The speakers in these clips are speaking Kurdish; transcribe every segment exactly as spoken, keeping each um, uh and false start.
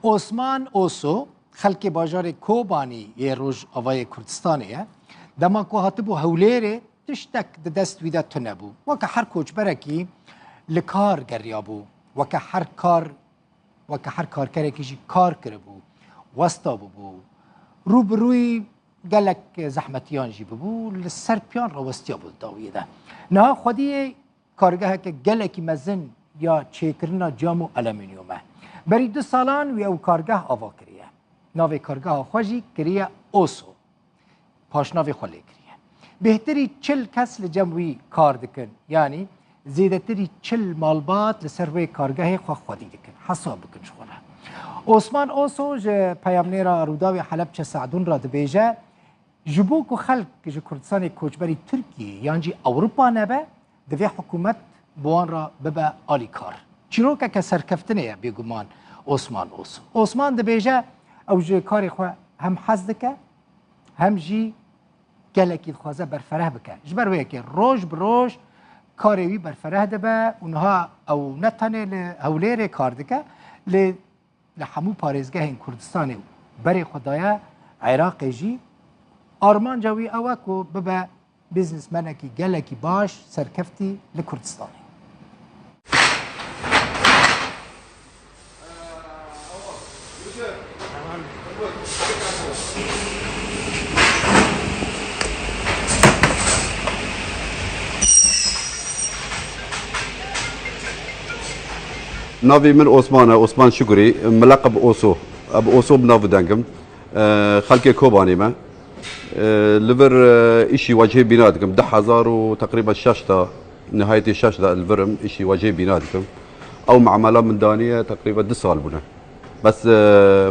Osman Oso, xelkê bajarê Kobanî yê Rojavayê Kurdistanê ye. Dema ku hatibû Hewlêrê, tiştek di dest wî de tune bû. Weke her koçberekî li kar geriyabû. Weke her kar, weke her karkerekî jî kar kiribû. Westa bûbû. Rû bi rûyî gelek zehmetiyan jî bûbû. Li ser piyan rawestiya bû di dawiyê de. Niha xwediyê kargeheke gelekî mezin ya çêkirina cam û alumînyum e. Berî du salan wî ew kargeh ava kiriye. Navê kargeha xwe jî kiriye Oso. Paşnavê xwe lê kiriye. Bêhtirî çil kes li cem wî kar dikin. Yanî zêdetirî çil malbat li ser wê kargehê xwe xwedî dikin. Hesab bikin ji xwe re. Osman Oso ji peyamnêra Rûdawê Helebçe Se'dûn re dibêje, Ji bo ku xelk ji Kurdistanê koçberî Tirkiyê yan jî Ewropa nebe, divê hikûmet bi wan re bibe alîkar. Çîrokeke serkeftinê ye bêguman Osman Oso. Osman dibêje, ew ji karê xwe hem hez dike, hem jî gelekî dixwaze berfereh bike. Ji ber wê yekê roj bi roj karê wî berfereh dibe û niha ew ne tenê li Hewlêrê kar dike, lê li hemû parêzgehên Kurdistanê û berê xwe daye Iraqê jî. Armanca wî ew e ku bibe biznesmenekî gelekî baş, serkeftî li Kurdistanê. Navê min Osman e, Osman Şukurî, mileqeb Oso. Ez bi Oso bi nav û deng im. E, xelkê Kobanê me. E, li vir, e, îşî wecihê bîna dikim. Du hezar û teqrîben şeş de, nihayetê şeş de li vir im, îşî wecihê bîna dikim. Ew memela min daniye teqrîben du sal bûne. Bes, e,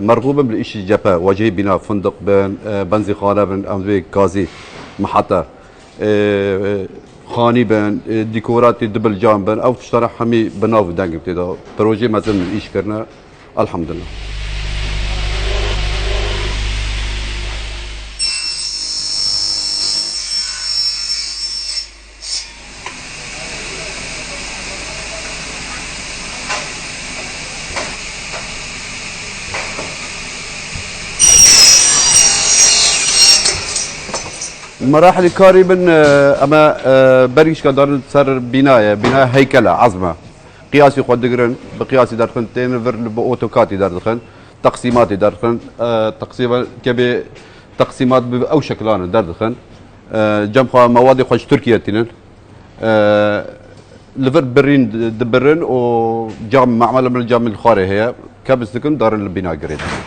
merxûb im li îşî cephe, wecihê bîna, fundiq bin, e, benzînxane bin, em vê gazî, mihete, e, e, xanî bin, e, dîkoratê dubil cam bin, ew tiştane hemî bi nav û deng im tê de. Projeyê mezin min îş kirine. Elhamdülillah. Merahilê karî bin, e, eme, e, berî şika darin ser bînayê, bînaya heykel e, ezm e. Qiyasî xwe digirin, bi qiyasî derdixin, tên vir li bi otokatî derdixin, teqsîmatî derdixin, e, teqsîma-, kevê teqsîmat bi ew şekilan derdixin. E, cem xwe mewadê xwe ji Tirkiye tînin. E, li vir birîn di-, dibirin û cam, memela min camê li xwarê heye. Kebis dikin, darin li bîna girê dikin.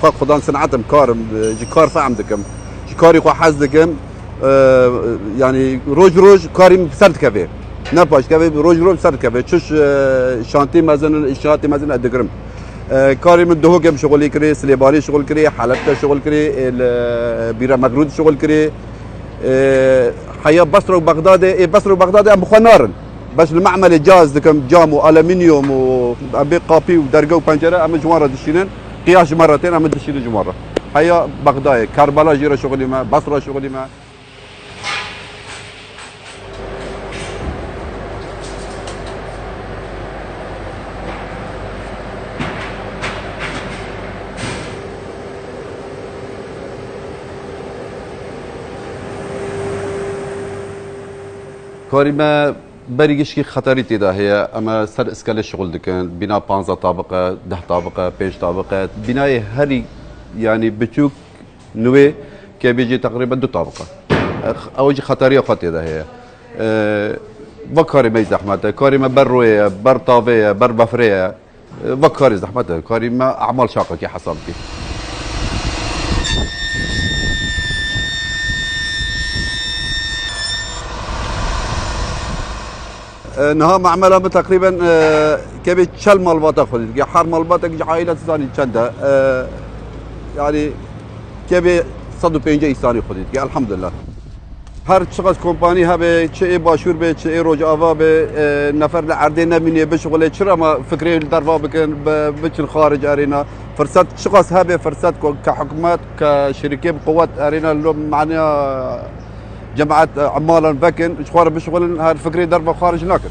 Xwe xudan sinetim karim, ji kar fehm dikim. Ji karî xwe hez dikim. Ee, yani roj roj karî min ser dikeve. Ne paş dikeve, roj roj ser dikeve. Çiş, e, şantî mezin, inşaatî mezin ez digirim. E, karî min Duhokê şixulî kirî, Silêbanî şixul kirî, Helebte şixul kirî, e, li Bîra Megrûd şixul kirî. E, heya Basra û Bexdadê, ê Basra û Bexdadê em bi xwe narin. Bes li me'melê caz dikim, cam û alumînyum û em bê qapî û derge û pencere em ji wan re dişînin. Qiyas ji me re tên, em dişînin ji wan re. Heya Bexdayê, Kerbela jî re şixulî me, Basra şixulî me. Karî me berî gişkî xeterî tê de heye. Em ê ser îskelê şixul dikin. Bîna panzdeh tabiq e, deh tabiq e, pênc tabiq e. Bînayê herî, yanî biçûk, nûê, kevê jî teqrîben du tabiq e. Ew jî xeteriya xwe tê de heye. E, va karê me zehmet e. Karê me ber royê ye, ber tavê ye, ber befrê ye. E, va karê zehmet e. Karê me emal şaqekî hesab bikî. E, niha memela min teqrîben, e, kevê çel malbata xwedî dike. Her malbatek ji aîlet zanî çend e. E, yani kevê sed û pêncî însanî xwedî dike. Elhamdulillah. Her çiqas kompanî hebe, çi ê başûr be, çi ê rojava be, e, nefer li erdê nemînê bişuxulê. Çira ma fikrê li derva bikin, bi-, biçin xaric erêna? Firsat çiqas hebe, firsat ku ke hikûmet, ke şirîkê bi quwet erêna lo maniya cemaet, e, emalan vekin, ji xwe re bişuxulin, her fikrê derva xaric nakin.